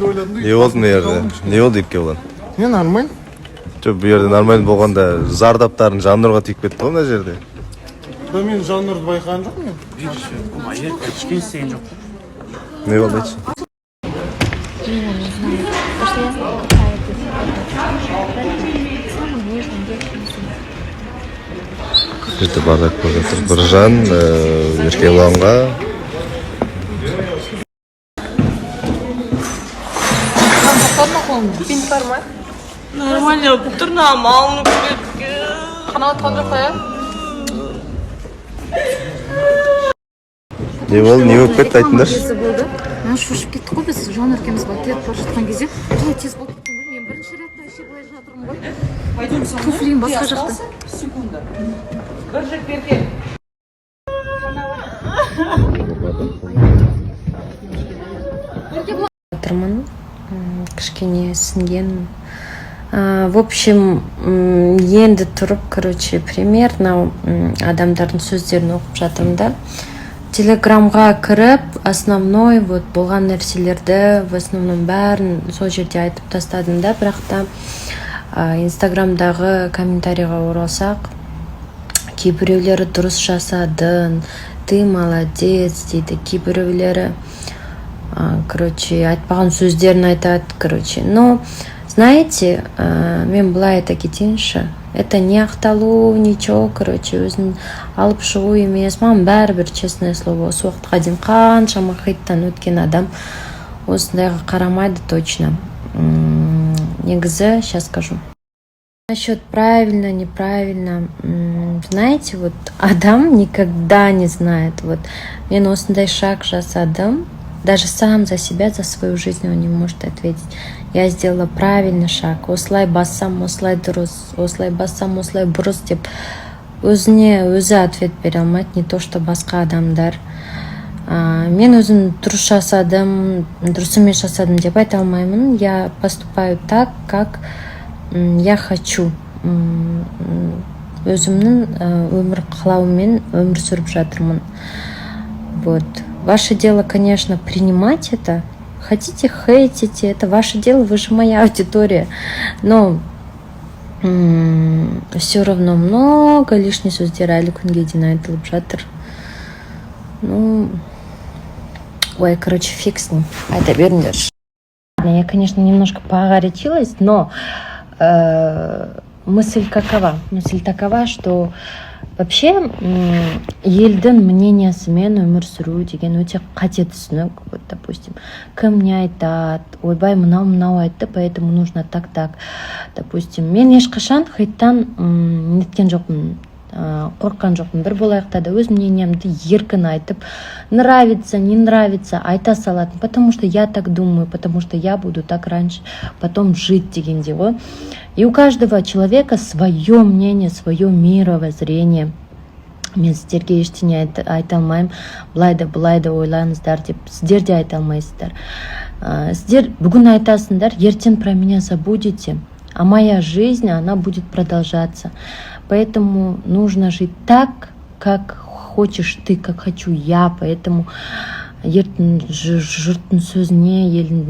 Не болды мына жерде? Не болды, Еркебұлан? Не, нормально. Жоқ, бұл жерде нормально болғанда, зардаптарын Жаннұрға тиіп кетті ғой мына жерде. Да, мен Жаннұрды байқаған жоқпын мен. Ештеңе істеген жоқ. Не болды, айтшы. Именно не знаю. Потому что я знаю, какая ты самым нежным девственницей. Бұл жерде бардак болып жатыр. Біржан Еркебұланға. Нормально болып тұр, мына алынып кеткен. Қанат жоқ па, иә? Не болды, не болып кетті, айтыңдаршы. Кезі болды, мына шошып кеттік қой біз. Жаннұр екеуміз былай кетіп бара жатқан кезде қалай тез болып кеткен ғой. Мен бірінші рядта вообще былай жатырмын ғой, туфлиім басқа жақта. Секунда. Бір жіп берген. Жатырмын. Кішкене ісінгенмін. В общем, енді тұрып, короче, примерно адамдардың сөздерін оқып жатырмын да. Телеграмға кіріп, основной вот болған нәрселерді в основном бәрін сол жерде айтып тастадым да. Бірақ та Инстаграмдағы комментарийға оралсақ, кейбіреулері «Дұрыс жасадың, ты молодец» дейді, кейбіреулері короче, айтпаған сөздерін айтады, короче. Но знаете, мен былай айта кетейінші: это не ақталу, ничего, короче, өзін алып шығу емес. Маған бәрібір, честное слово. Осы уақытқа дейін қаншама хейттан өткен адам осындайға қарамайды точно. Негізі, сейчас скажу насчет правильно, неправильно. Знаете, вот адам никогда не знает. Вот мен осындай шаг жасадым, даже сам за себя, за свою жизнь он не может ответить. Я сделала правильный шаг, осылай бассам, осылай дұрыс, осылай бассам, осылай бұрыс деп өзіне өзі ответ бере алмайды, не то что басқа адамдар. Мен өзім дұрыс жасадым, дұрыс емес жасадым деп айта алмаймын. Я поступаю так, как я хочу. Өзімнің өмір қалауыммен өмір сүріп жатырмын. Вот ваше дело, конечно, принимать это. Хотите, хейтите, это ваше дело, вы же моя аудитория. Но все равно много лишний сөздер әлі күнге дейін айтылып жатыр. Ну, ой, короче, фиг с ним, айта беріңдерші. Я, конечно, немножко погорячилась, но мысль какова? Мысль такова, что вообще елдің мнениясымен өмір сүру деген өте қате түсінік. Вот, допустим, кім не айтады, ойбай, мынау мынау айтты, поэтому нужно так, так. Допустим, мен ешқашан хейттан неткен жоқпын, қорыққан жоқпын. Бір болайықта да өз мнениямды еркін айтып, нравится, не нравится, айта салатын, потому что я так думаю, потому что я буду так раньше потом жить дегендей ғой. И у каждого человека свое мнение, свое мировоззрение. Мен сіздерге ештеңе айта алмаймын, былай да, былай да ойлаңыздар деп сіздер де айта алмайсыздар. Сіздер бүгін айтасыңдар, ертең про меня забудете, а моя жизнь, она будет продолжаться. Поэтому нужно жить так, как хочешь ты, как хочу я. Поэтому ертең жұрттың сөзіне, елдің